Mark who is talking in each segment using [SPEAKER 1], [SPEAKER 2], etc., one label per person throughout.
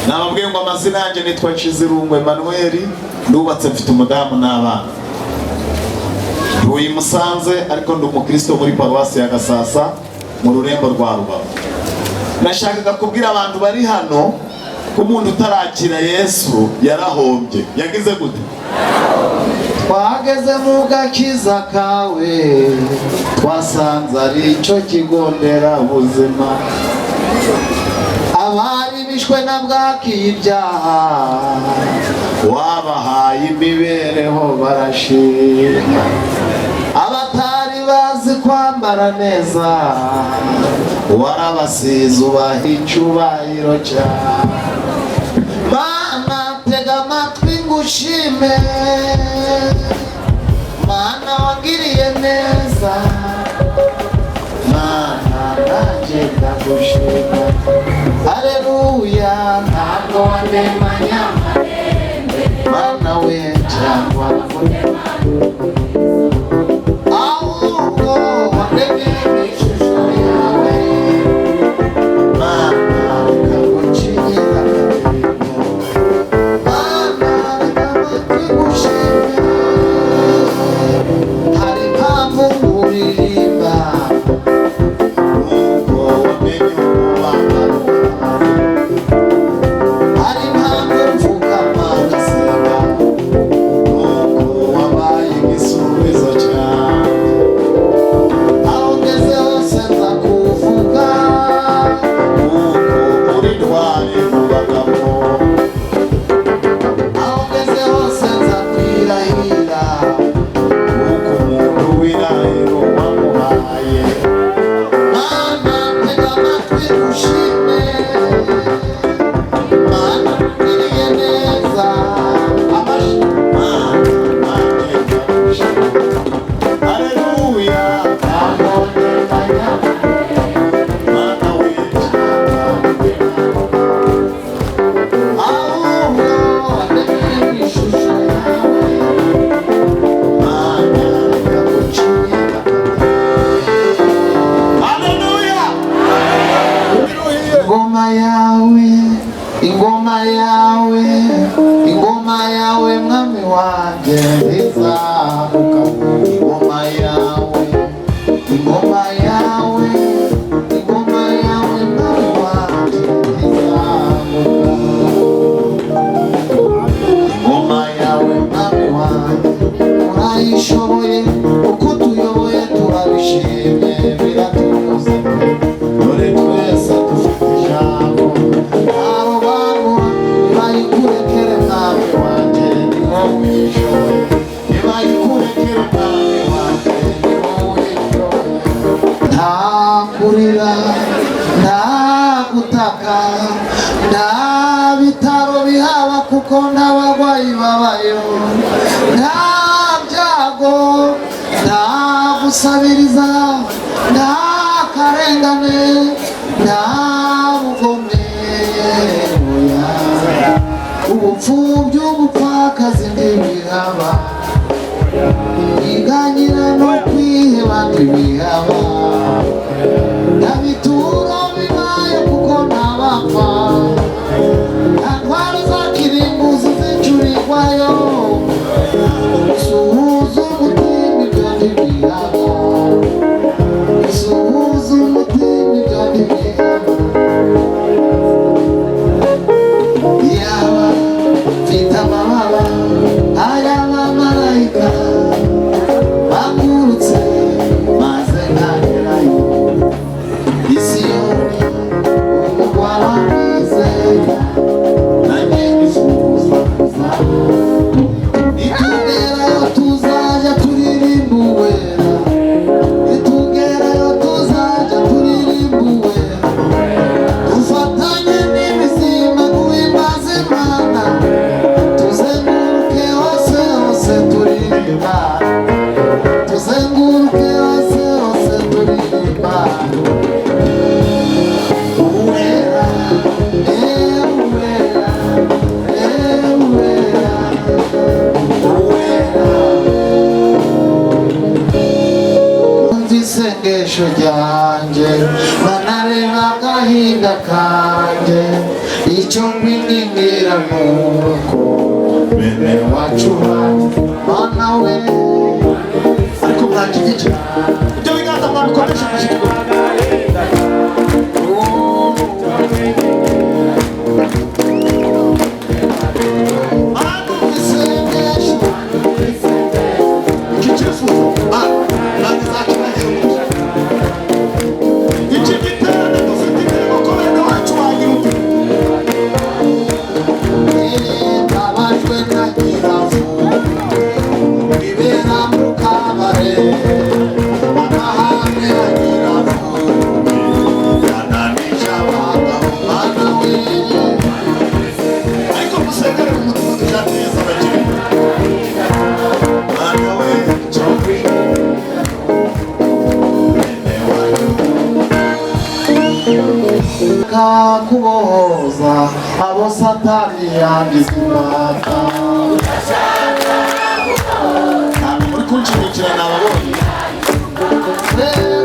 [SPEAKER 1] Nababwiye ngo amazina yanjye nitwa Nshizirungu Emmanuel, ndubatse, mfite umudamu n'abana, ntuye i Musanze, ariko ndi umukristo muri paruwasi ya Gasasa mu rurembo rwa Rubavu. Nashakaga kubwira abantu bari hano ko umuntu utarakira Yesu yarahombye. Yagize gute? Twageze mu gakiza kawe, twasanze ari icyo kigo nderabuzima. Abari bishwe na bwakiye ibyaha, wabahaye imibereho barashima. Abatari bazi kwambara neza, warabasize ubaha icyubahiro cyawe. Mana, tega amatwi ngushime. Mana, wangiriye neza. Mana, nanjye ndagushima. Aleluya. Ntabwo wandemanya, Mana we, cyangwa ahubwo wandemye mu ishusho yawe. Mana, reka ngucinyire akadiho. Mana, reka amatwi ngushime. Hari impamvu nkuririmba, nuko wamenye umubabaro. Hari impamvu mfukama ngasenga, nuko wabaye igisubizo cyanjye. Aho ngeze hose nza kuvuga, kuko uri ntwari mu bagabo. Aho ngeze hose nza kwirahira, kuko umuntu w'irahiro wamuhaye. Mana, tega amatwi ushime. Mana, ugiriye neza. Amashyi. Mana, nanjye ndagushima. Aleluya. Ntabwo ndemanya, Mana we, ahubwo wandemye mu ishusho yawe. Mana, reka ngucinyire. Haleluya. Ingoma yawe, ingoma yawe, ingoma yawe, mwami wanjye, ntizahanuka. Ingoma yawe, ingoma yawe, ingoma yawe, mwami wanjye, ntizahanuka. Ingoma yawe, mwami wanjye, urayishoboye. Uko tuyoboye turabishimye, biratunyuze. Dore twese dufite ijambo, ntarobanura. Nibayikurekere, mwami wanjye, ni wowe uyishoboye. Nibayikurekere, mwami wanjye, ni wowe uyishoboye. Nta kurira, nta gutaka, nta bitaro bihaba, kuko nta barwayi babayo. Nta byago, nta gusabiriza, nta karengane, nta bugome, oya. Ubupfubyi, ubupfakazi ntibihaba. Iganyira no kwiheba ntibihaba. Nta bituro bibaye, kuko ntabapfa. Nta ntwaro za kirimbuzi zicurirwayo. Suhuza umutima, ibyo ntibihaba. Suhuza umutima, ibyo ntibihaba. Yaba mfite amababa ay'abamarayika, bagurutse maze nkagerayo. Isiyoni, umurwa w'abizera, nanjye nifuza kuzaba. Nitugerayo tuzajya turirimba uwera. Nitugerayo tuzajya turirimba uwera, dufatanye n'ibizima guhimbaza Imana. Tuzenguruke hose hose turirimba, tuzenguruke hose hose turirimba. Uwera, uwera, uwera, uwera. Umva isengesho ryanjye, banareba agahinda kanjye. Icyo Icyo nkwingingira nuko bene wacu Mana we, ariko mwanjigije ibyo biganza mwabikoresha mushyikirwa. Iki cyifuzo Mana izakibahere umugisha. Iki giterane dufite intego ko bene wacu bagira uti tabajwe na nyiravu bibera mu kabare amahane ya nyiravu yananije abagabo. Mana we, ariko musengere ku mutima dushaka neza abakiriya. Mana we, cyo bene wacu kubohoza abo Satani yangiza imbata. Ntabwo muri kunshimikira, nababonye.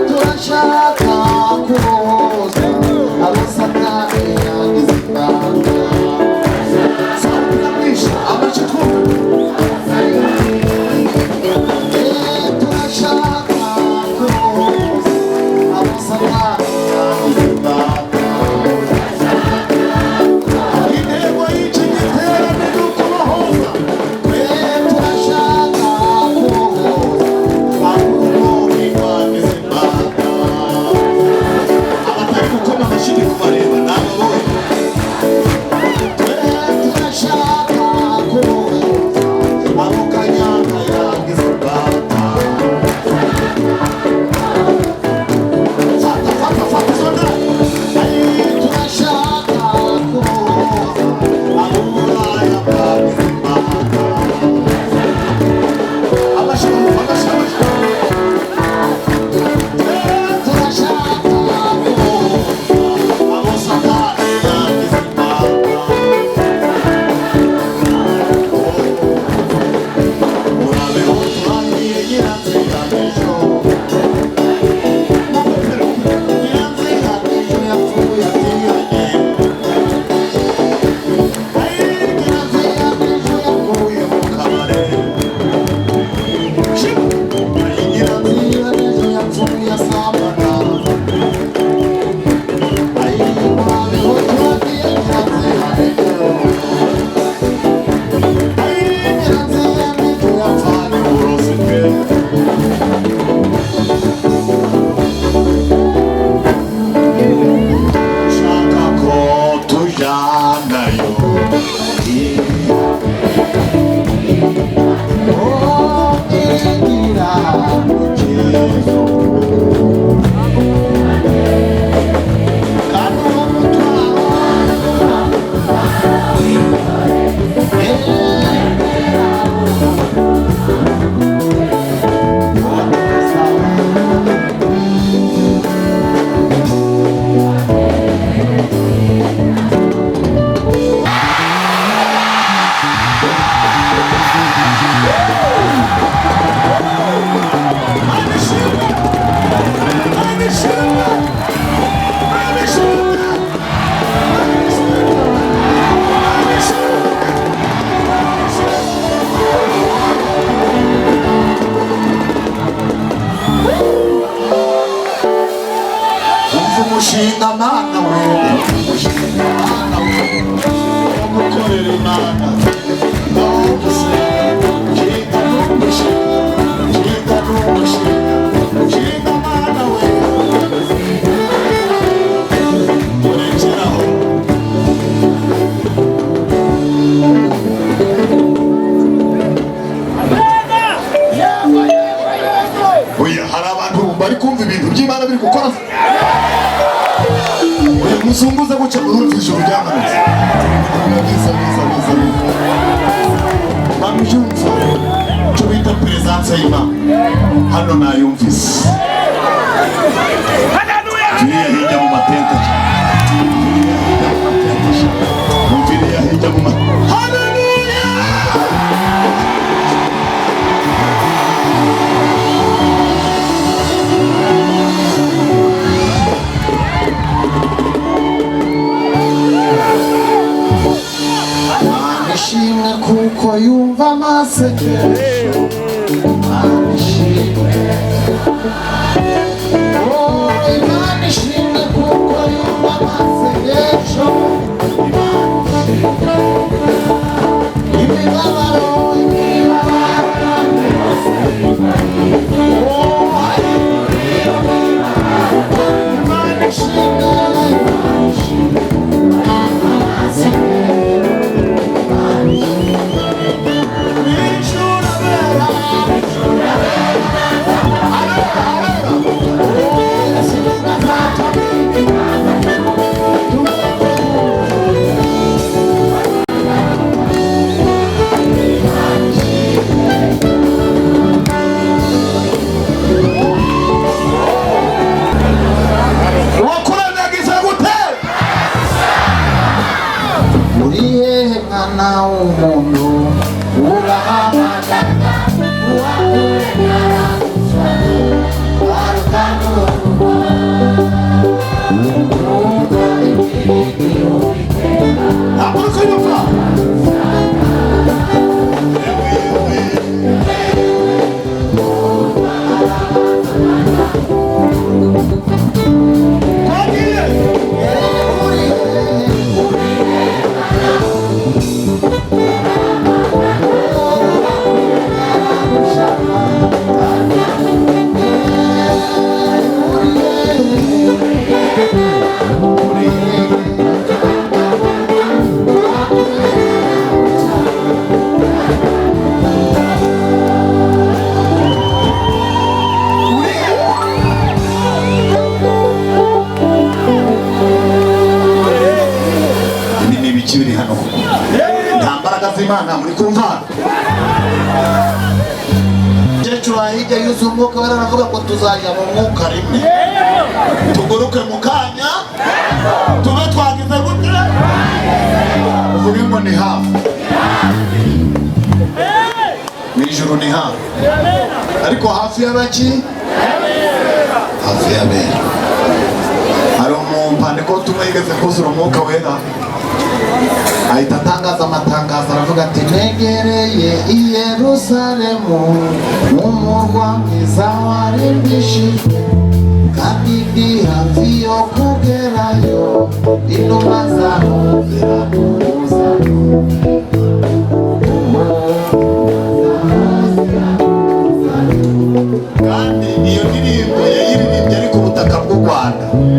[SPEAKER 1] Turashaka kubohoza abo Satani yangiza imbata. Sauti nyamwinshi, amashyi twumve. Turashaka kubohoza abo Satani yangiza imbata. Intego y'iki giterane ni ukubohoza. Turashaka kubohoza abo Imana imbata. Abatari gukoma amashyi ndi kubareba, nababonye. Turashaka kubohoza abo Kanyanga yangiza imbata. Fata, fata, fata izo ndaya. Turashaka kubohoza abo Buraya bwagize imbata. Amashyi, amashyi, amashyi. Turashaka kubohoza abo Satani yangize imbata. Urabeho, turagiye Nyiranzigamije. Nyiranzigamije yapfuye atihanye. Nyiranzigamije yaguye mu kabare. Nyiranzigamije yapfuye asambana. Urabeho, turagiye Nyiranzigamije. Nyiranzigamije yapfanye uburozi bwe. Shaka ko tujyanayo. Oh, igira mukizo. Kandi uwo mutwaro Mana ishimwe! Mana ishimwe! Mana ishimwe! Mana ishimwe! Mana ishimwe! Mana ishimwe! Umva umushinga Mana we, umushinga Mana we, wo gukorera Imana, wo gusenga, nshinga n'umushinga, nshinga n'umushinga, nshinga Mana we, urekeraho. Oya, hari abantu bari kumva ibintu by'Imana biri gukora. Oya, muzunguze gutya murumva ijuru ryamanutse. Biza, biza, biza, biza. Bamubyumva icyo bita presence y'Imana hano nayumvise. Turiya hirya mu matente, turiya hirya mu matente, mumviriya hirya mu matente. Haleluya! Ishimwe kuko yumva amasengesho. Imana ishimwe. Oh, Imana ishimwe kuko yumva amasengesho. Imana ishimwe. Imibabaro, imibabaro. Oh, Imana ishimwe, Imana ishimwe.
[SPEAKER 2] Wakuranyagiza gute?
[SPEAKER 1] Uri hehe mwana w'umuntu? Urahamagara uwakuremera.
[SPEAKER 2] Ntabwo uri kunyumva. Twagiye. Ibi ni ibiki biri hano koko? Nta mbaraga z'Imana muri kumva hano? Umukecuru hirya yuzuye
[SPEAKER 1] Umwuka wera, aravuga ngo tuzajya mu mwuka rimwe,
[SPEAKER 2] tuguruke mu kanya, tube twagize gute? Uvuge ngo ni hafi. Mu ijuru ni hafi, ariko hafi y'abaki? Hafi y'abera. Hari umupantekote umwe yigeze kuzura Umwuka Wera,
[SPEAKER 1] ahita atangaza amatangazo, aravuga ati: "Negereye i Yerusalemu, umurwa mwiza warimbishijwe, kandi ndi hafi yo kugerayo, intumwa zaho ziramuruka."